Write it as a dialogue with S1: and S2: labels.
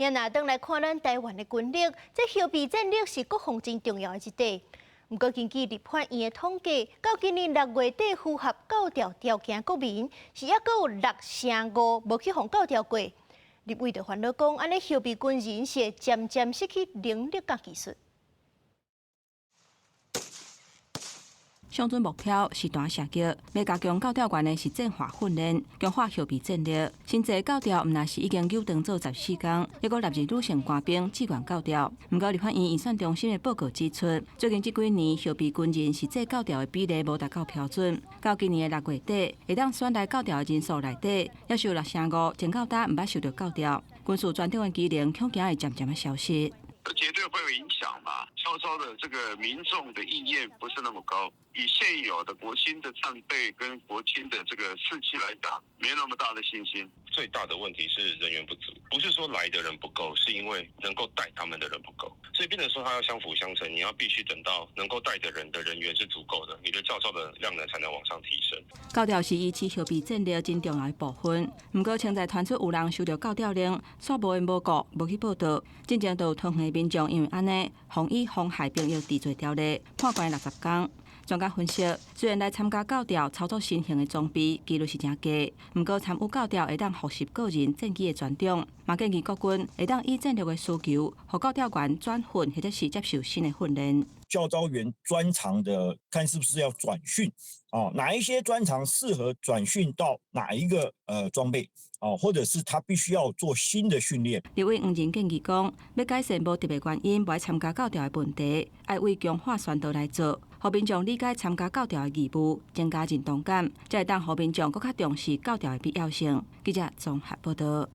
S1: 若轉來看咱台灣的軍力，這後備戰力是國防真重要的一塊。毋過根據立法院的統計，到今年6月底符合教調條件國民是猶閣有6成5無去予教調過。立委就煩惱講，按呢後備軍人是會漸漸失去能力佮技術。
S2: 上準目標是彈射擊，欲加強教調員的實戰化訓練，強化後備戰力。新制教調毋但是已經扭轉做14工，猶閣納入女性官兵志願教調。毋過立法院預算中心的報告指出，最近這幾年後備軍人實際教調的比例無達到標準。到今年的6月底，會當選來教調的人數內底，猶有6成5前到今毋捌受著教調，軍事專長的技能恐驚會漸漸的消失。
S3: 絕對會有影響嘛，稍稍的這個民眾的意願不是那麼高，以現有的國軍的戰備跟國軍的這個士氣來講，沒那麼大的信心。
S4: 最大的問題是人員不足，不是說來的人不夠，是因為能夠帶他們的人不夠，所以變成說他要相輔相成，你要必須等到能夠帶的人的人員是足夠的，你的教召的量能才能往上提升。
S2: 教調是維持後備戰力真重要的部分，毋過現在傳出有人收著教調令，煞無緣無故無去報到，進前就有桃園民眾因為按呢，予以妨害兵役治罪條例判關60工。專家分析，雖然來參加教調操作新型的裝備幾率是誠低，毋過參與教調會當複習個人戰機的專長，嘛建議國軍會當依戰略的需求，予教調員轉訓或者是接受新的訓練。
S5: 教召員專長的，看是不是要轉訓啊？哪一些專長適合轉訓到哪一個裝備啊？或者是他必須要做新的訓練？
S2: 立委黃仁建議講，欲改善無特別原因無愛參加教調的問題，愛為強化宣導來做，予民眾理解參加教調的義務，增加認同感，才會當予民眾閣較重視教調的必要性。記者綜合報導。